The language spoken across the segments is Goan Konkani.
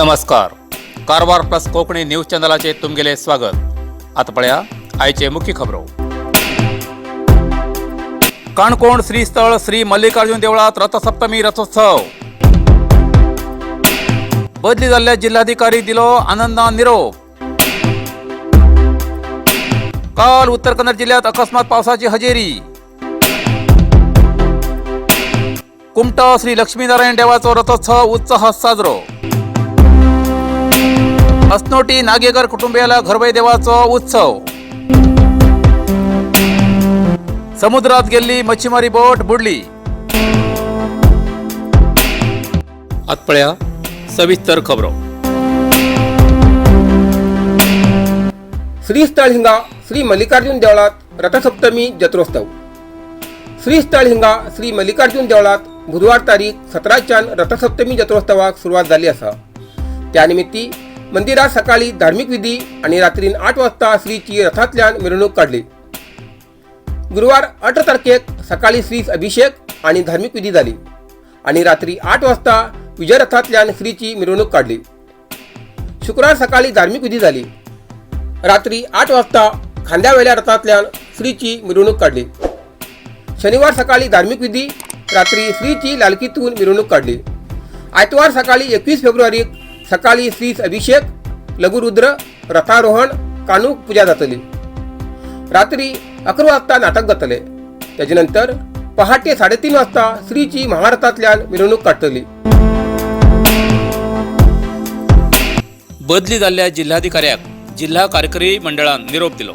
नमस्कार, कारवार प्लस कोंकणी न्यूज चॅनलाचेर तुमगेलें स्वागत. आतां पळया आयचे मुख्य खबरो. काणकोण श्रीस्थळ श्री मल्लिकार्जुन देवळात रथसप्तमी रथोत्सव. बदली जाल्ल्या जिल्हाधिकारी दिलो आनंदान निरोप. काल उत्तर कन्नड जिल्ह्यात अकस्मात पावसाची हजेरी. कुमठा श्री लक्ष्मीनारायण देवाचो रथोत्सव उत्साहात साजरो. असनोटी नागेकर कुटुंबियाला घरबई देवाचो उत्सव. समुद्रात गेल्ली मच्छीमारी बोट बुडली. आत पळया सविस्तर खबरो. श्रीस्थळ हिंगा श्री मल्लिकार्जुन देवळात रथसप्तमी जत्रोत्सव. श्रीस्थळ हिंगा श्री मल्लिकार्जुन देवळात बुधवार तारीख 17च्यान रथसप्तमी जत्रोत्सवाक सुरवात जाली आसा. त्या निमित्ती मंदिरात सकाळी धार्मिक विधी आणि रात्रीन 8 वाजता श्रीची रथांतल्यान मिरवणूक काडली. गुरुवार 18 तारखेक सकाळी श्रीस अभिषेक आणि धार्मिक विधी जाली आणि रात्री 8 वाजता विजयरथांतल्यान श्रीची मिरवणूक काडली. शुक्रार सकाळी धार्मिक विधी जाली. रात्री 8 वाजता खांद्यावेल्या रथांतल्यान श्रीची मिरवणूक काडली. शनिवार सकाळी धार्मिक विधी, रात्री श्रीची लालकीतून मिरवणूक काडली. आयतवार सकाळी 21 फेब्रुवारीक सकाळी श्रीस अभिषेक, लघुरुद्र, रथारोहण, काणूक पूजा जातली. रात्री 11 वाजता नाटक जातले. तेजे नंतर पहाटे 3:30 वाजता श्रीची महारथांतल्यान मिरवणूक काडटली. बदली जाल्ल्या जिल्हाधिकाऱ्याक जिल्हा कार्यकारी मंडळान निरोप दिलो.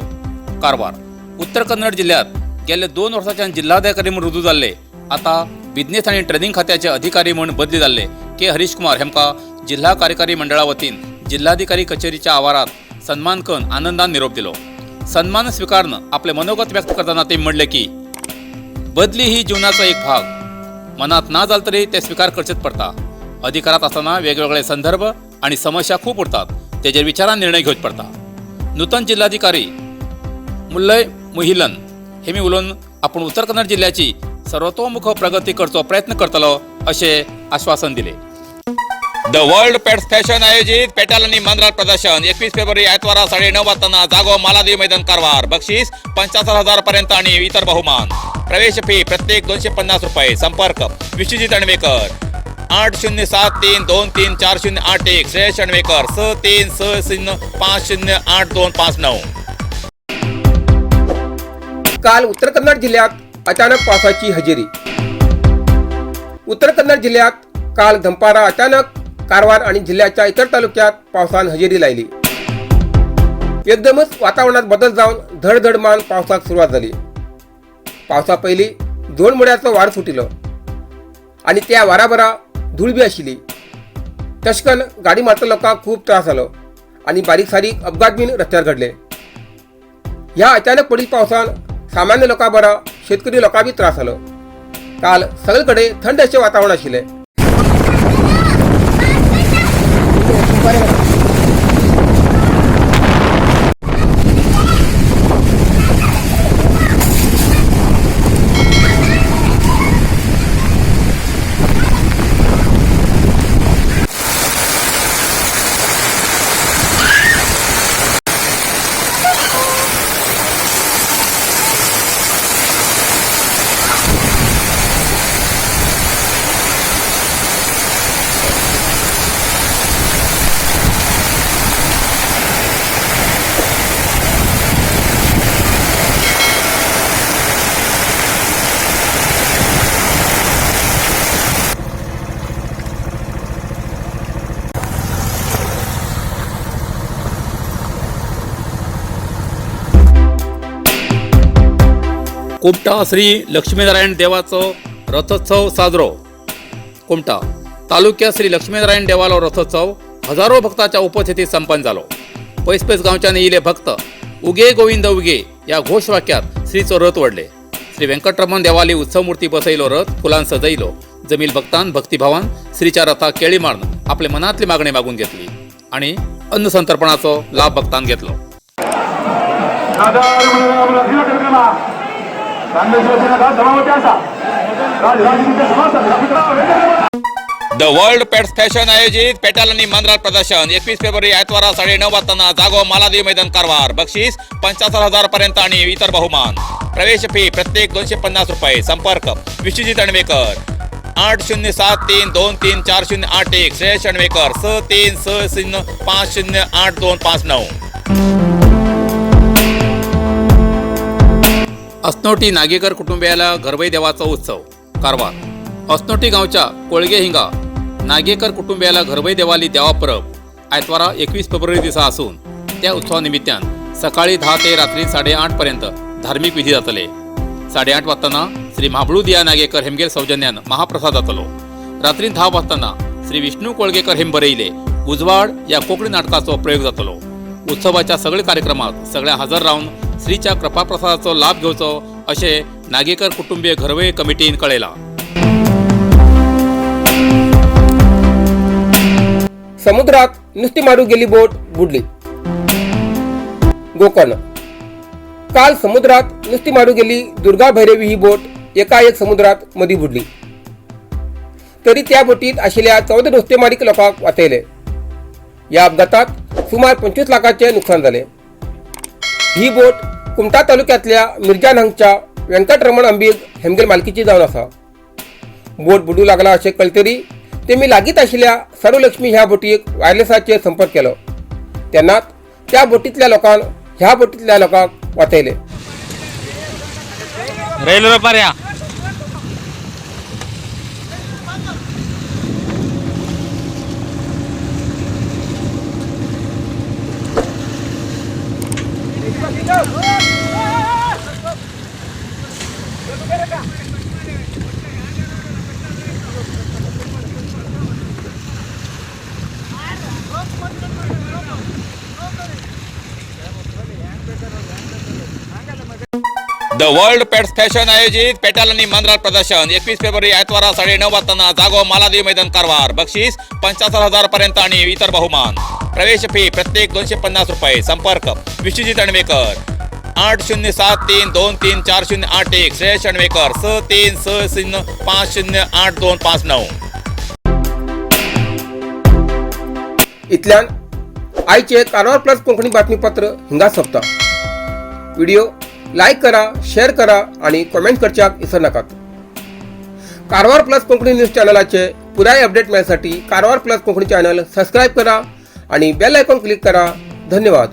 कारवार उत्तर कन्नड जिल्ह्यात गेल्या 2 वर्सांच्यान जिल्हाधिकारी म्हूण रुजू जाल्ले, आतां बिझनेस आनी ट्रेनिंग खात्याचे अधिकारी म्हूण बदली जाल्ले के हरीश कुमार हेमकां जिल्हा कार्यकारी मंडळा वतीन जिल्हाधिकारी कचेरीच्या आवारात सन्मान करून आनंदान निरोप दिलो. सन्मान स्वीकारून आपले मनोगत व्यक्त करतना ते म्हणले की बदली ही जीवनाचा एक भाग, मनात ना जाल तरी ते स्वीकार करचेच पडता. अधिकारात असताना वेगवेगळे संदर्भ आणि समस्या खूप उरतात, तेजेर विचारान निर्णय घेवचे पडता. नूतन जिल्हाधिकारी मुल्लय मुहिलन हे मी उलोवन आपण उत्तर कन्नड जिल्ह्याची सर्वतोमुख प्रगती करचो प्रयत्न करतलो अशें आश्वासन दिले. The world pets fashion आयोजित पेटाल आणि मांजरार प्रदर्शन 21 फेब्रुवारी आयतवारा 9:30 वाजताना, जागो मालादेवी मैदान, कारवार. बक्षीस 75,000 पर्यंत आणि इतर बहुमान. प्रवेश फी प्रत्येक 250 रुपये. संपर्क विश्वजित अणवेकर 8073234081, श्रेयस अणवेकर 6360508259. काल उत्तर कन्नड जिल्ह्यात अचानक पावसाची हजेरी. उत्तर कन्नड जिल्ह्यात काल दंपारा अचानक कारवार आणि जिल्ह्याच्या इतर तालुक्यात पावसान हजेरी लायली. एकदमच वातावरणात बदल जाऊन धडधडमान पावसाक सुरुवात झाली. पावसा पयली 2 मुड्याचो वार सुटिलो आणि त्या वाराबरा धूळ बी आशिल्ली. तशकन गाडी मारता लोकांक खूब त्रास जालो आणि बारीक सारीक अपघात बीन रस्त्यार घडले. ह्या अचानक पडिल्ल्या पावसान सामान्य लोकां बरा शेतकरी लोकां बी त्रास जालो. काल सगळे कडेन थंड अशें वातावरण आशिल्लें. कुमठा श्री लक्ष्मीनारायण देवाचो रथोत्सव साजरो. कुमठा तालुक्यात श्री लक्ष्मीनारायण देवालो रथोत्सव हजारो भक्ताच्या उपस्थितीत संपन्न जालो. पयस पयस गांवच्यान येयले भक्त उगे गोविंद उगे या घोषवाक्यात श्रीचो रथ वडले. श्री व्यंकटरमण देवाली उत्सवमूर्ती बसयलो, रथ फुलान सजयलो. जमील भक्तान भक्तिभावान श्रीच्या रथाक केळी मारून आपले मनातली मागणी मागून घेतली आणि अन्न संतर्पणाचो लाभ भक्तान घेतलो. The world pets fashion आयोजित पेटाल आणि मांजरार प्रदर्शन 21 फेब्रुवारी आयतवारा 9:30 वाजताना जागो मालादेवी मैदान कारवार. बक्षीस 75,000 पर्यंत आणि इतर बहुमान. प्रवेश फी प्रत्येक 250 रुपये. संपर्क विश्वजित अणवेकर 8073234081, श्रेयस अणवेकर 6360508259. असनोटी नागेकर कुटुंबियाला घरबई देवाचा उत्सव. कारवार असनोटी गावच्या कोळगे हिंगा नागेकर कुटुंबियाला घरबई देवाली देवा परब आयतवारा 21 फेब्रुवारी दिसा असून त्या उत्सवानिमित्तान सकाळी 10 ते रात्री 8:30 पर्यंत धार्मिक विधी जातले. 8:30 वाजताना श्री म्हाबळू दिया नागेकर हेमगेर सौजन्यान महाप्रसाद जातलो. रात्री 10 वाजताना श्री विष्णू कोळगेकर हेम बरयले उजवाड या कोकणी नाटकाचो प्रयोग जातलो. उत्सवाच्या सगळे कार्यक्रमात सगळ्या हजर राहून श्रीच्या कृपाप्रसादाचो लाभ घेवचो अशें नागेकर कुटुंबीय घरवे कमिटीन कळयलां. समुद्रात नुसती मारू गेली बोट बुडली. गोकर्ण. काल समुद्रात नुसती मारू गेली दुर्गा भैरवी ही बोट एकाएक समुद्रात मदी बुडली. तरी त्या बोटीत आशिल्ल्या 14 नुस्तेमारीक लोकांक वाचयले. या अपघातात सुमार 25 लाखाचे नुकसान जाले. ही बोट कुमठा तालुक्यातल्या मिर्जान हांगच्या व्यंकटरमण अंबीग हेमगेल मालकीची जावन आसा. बोट बुडू लागला अशें कळतरी तेमी लागींच आशिल्ल्या सर्वलक्ष्मी ह्या बोटीक वायरलेसाचेर संपर्क केलो. तेन्नाच त्या बोटींतल्या लोकांक ह्या बोटींतल्या लोकांक वाचयले. रेल्वे पर्या. The world pets fashion आयोजित पेटाल आणि मांजरार प्रदर्शन 21 फेब्रुवारी आयतवारा 9:30 वाजताना जागो मालादेवी मैदान कारवार. बक्षीस 75,000 पर्यंत आणि इतर बहुमान. प्रवेश फी प्रत्येक 250 रुपये. संपर्क विश्वजित अणवेकर 8073234081, श्रेयस अणवेकर 6360508259. इतल्यान आयचे कारवार प्लस कोंकणी बातमीपत्र हिंगा सोंपता. व्हिडिओ लायक करा, शेअर करा आणि कमेंट करच्याक विसर नाकात. कारवार प्लस कोंकणी न्यूज चॅनलाचे पुराय अपडेट मेळसाठी Karwar plus Konkani channel subscribe करा आणि बेल आयकॉन क्लिक करा. धन्यवाद.